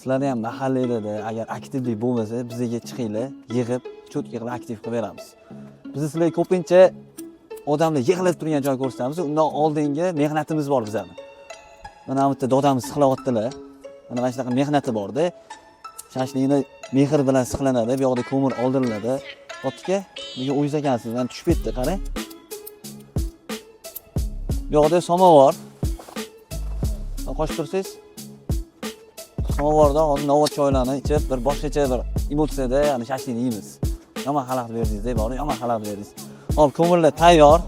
Sizlarni ham mahallanglarda agar aktivlik bo'lmasa, bizga chiqinglar, yig'ib, cho'tka qilib aktiv qilib beramiz. Biz sizlarga ko'pincha odamlar yig'ilib turgan joy ko'rsatamiz. Undan oldingi mehnatimiz bor bizani. Mana bu yerda dodamiz siqilyaptilar. Mana shunaqa mehnati borda. Shashlikni mehr bilan siqlanadi, bu yoqda ko'mir oldiriladi. Aka, bugun o'zingiz ekansiz, mana tushib ketdi, qarang. Bu yoqda samovar. Qo'shib tursangiz, samovarda hozir novot choylarni ichib, bir boshqacha bir emotsiyada, ya'ni shashlikni yeymiz. Yomon xalaqit berdingiz-da, bor, yomon xalaqit berdingiz. Hop, ko'mirlar tayyor.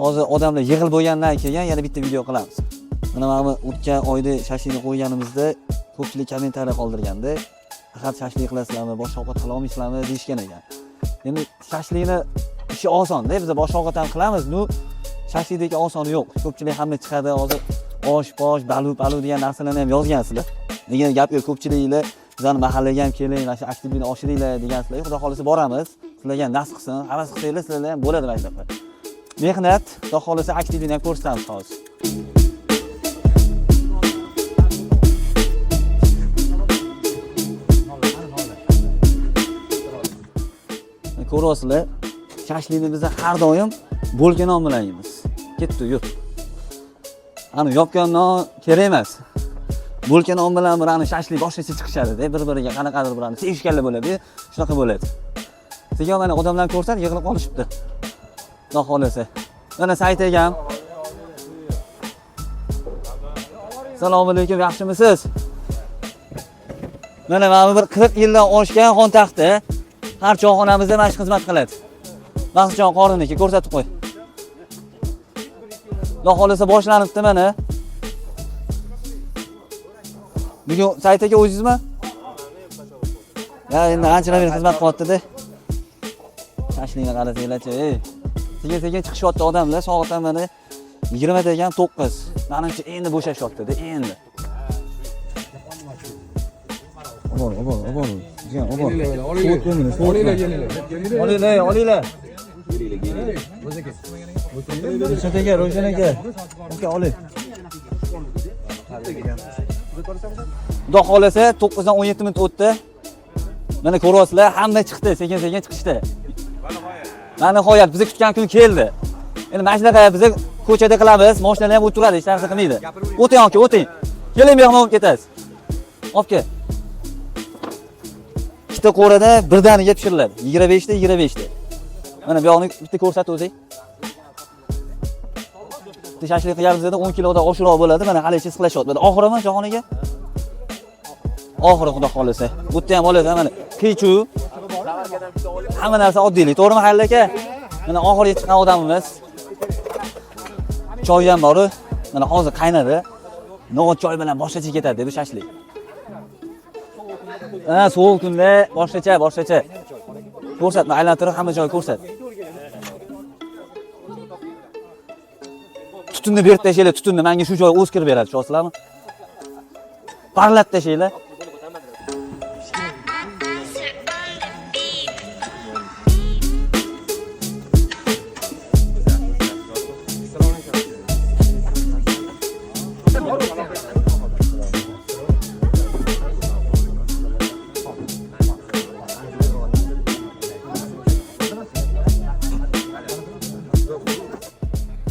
Hozir odamlar yig'ilib bo'lgandan keyin yana bitta video qilamiz. Mana bu o'tgan oyda shashlikni qo'yganimizda ko'pchilik kommentariy qoldirganda, faqat shashlik qilasizlarmi, boshqa ovqat qila olmaysizlarmi deyishgan ekan. Endi shashlikni ishi osonda, biz boshqa ovqat ham qilamiz, ну shashlikdagi osoni yo'q. Ko'pchilik hamma chiqadi, hozir osh, posh, balu, palu degan narsalarni ham yozgansizlar. Degan gap yo'q, ko'pchiliklar bizani mahallaga ham keling, mana shu aktivlikni oshiringlar degansizlar. Xudo xohlasa boramiz. Sizlarga ham nasib qilsin, havas qilsanglar, sizlar ham bo'ladi mana shunaqa. Mehnat, xudo xohlasa aktivlikni ham ko'rsatamiz hozir. Ko'ryapsizlar, shashlikni biz har doim bo'lka non bilan yeymiz. Ketdi, yur. Ani yopgan non kerak emas. Bo'lka non bilan bir ani shashlik boshqacha chiqishadi-da, bir-biriga qanaqadir bir ani sevishganlar bo'ladi, shunaqa bo'ladi. Sekin mana odamlarni ko'rsat, yig'ilib qolishibdi. Xudo xohlasa. Mana Said akam. Assalomu alaykum, yaxshimisiz? Mana bu bir 40 yildan oshgan xontaxta. Har choyxonamizda mana shu xizmat qiladi. Maqsadjon qoriniki ko'rsatib qo'y. Xudo xohlasa boshlanibdi mana. Bugun Said aka o'zingizmi? Ya endi anchadan beri xizmat qilyapti-da. Shashlikni qarasanglarchi, ey. Sekin-sekin chiqishyapti odamlar, soatdan mana 20 degan 9. Menimcha endi bo'shashyapti-da, endi. Obor, obor, obor. Jiyan, obor. Sovuq bo'lmadi, sovuq. Olinglar, olinglar. Ravshan aka, Ravshan aka. Aka, oling. Xudo xohlasa 9 dan 17 minut o'tdi. Mana ko'ryapsizlar, hamma chiqdi, sekin-sekin chiqishdi. Mana nihoyat bizni kutgan kun keldi. Endi mana shunaqa biz ko'chada qilamiz, mashinalar ham o'tiradi, hech narsa qilmaydi. O'ting aka, o'ting. Keling, mehmon bo'lib ketasiz. Olib kel. Ikkita qo'rada birdaniga pishiriladi. 25 ta, 25 ta. Mana bu yoqni bitta ko'rsatib o'zing. Bitta shashlik qilganimizda 10 kilodan oshiqroq bo'ladi. Mana haligacha siqlashyapti. Mana oxirimi Jahon aka? Oxiri xudo xohlasa. Bu yerda ham oladi mana qiy-chuv. Hamma narsa oddiylik, to'g'rimi Halil aka? Mana oxirgi chiqqan odamimiz. Choy ham bor. Mana hozir qaynadi. No'g'at choy bilan boshqacha ketadi bu shashlik. Ha, sovuq kunda boshqacha, boshqacha. Ko'rsatma, aylantirib hamma joy ko'rsat. Tutunni berib tashlanglar, tutunni menga shu joy o'z kirib beradi, tushunasizlarmi? Parlatib tashlanglar.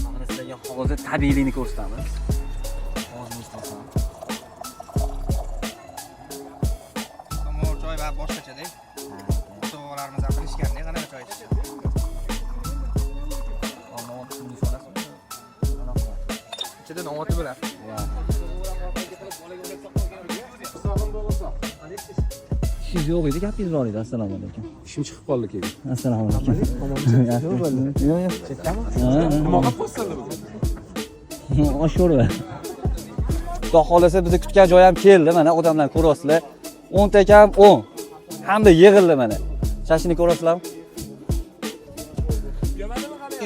Mana sizlarga hozir tabiiylikni ko'rsatamiz. Hozir eshitasan. Samovar choy va boshqacha-da. Ota-bobolarimiz ham bilishganda qanaqa choy ichishni. Ichida novoti bo'ladi. Ishingiz yo'q edi, gapingiz bor edi. Assalomu alaykum. Ishim chiqib qoldi keyin. Assalomu alaykum. Yo'q, yo'q. Nima qilib qo'ysanlar bugun? Osh sho'rva. Xudo xohlasa bizni kutgan joy ham keldi. Mana odamlar ko'ryapsizlar. 10 ta kam 10. Hamda yig'ildi mana. Shashini ko'ryapsizlarmi?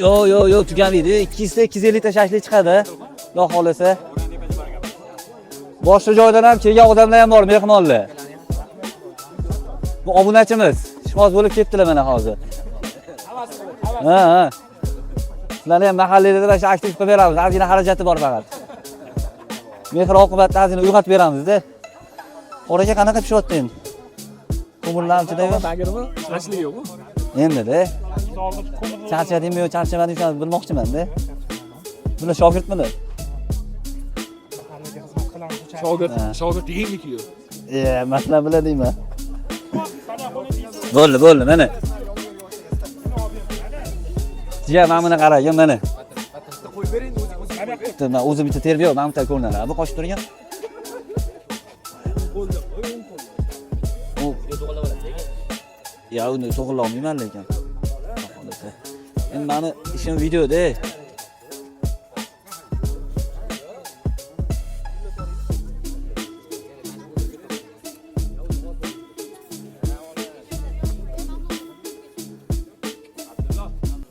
Yo'q, yo'q, yo'q, tugamaydi. 200 ta, 250 ta shashlik chiqadi. Xudo xohlasa. Boshqa joydan ham kelgan odamlar ham bor, mehmonlar. Bu obunachimiz. Ishqiboz bo'lib ketdilar mana hozir. Ha, ha. Sizlarni ham mahallanglarda mana shu aktiv qilib beramiz. Ozgina xarajati bor faqat. Mehr oqibatda ozgina uyg'otib beramizda. Qora aka, qanaqa pishyapti endi? Ko'mirlar ichida-yu. Tagirmi? Shashlik yo'qmi? Endi-da. Charchadingmi yo charchamadingmi, shuni bilmoqchiman-da. Bular shogirdmilar? Shogird, Ha. shogird yangi kuyov. E, masalan bilan deyman. Bo'ldi, bo'ldi, mana. Jiya, mana buni qaragin, mana. Bitta man o'zim bitta terib yo'q, mana bitta ko'rinadi. Bu qochib turgan. U Ya, uni to'g'irla olmayman lekin. Xudo xohlasa. Endi mani ishim videoda.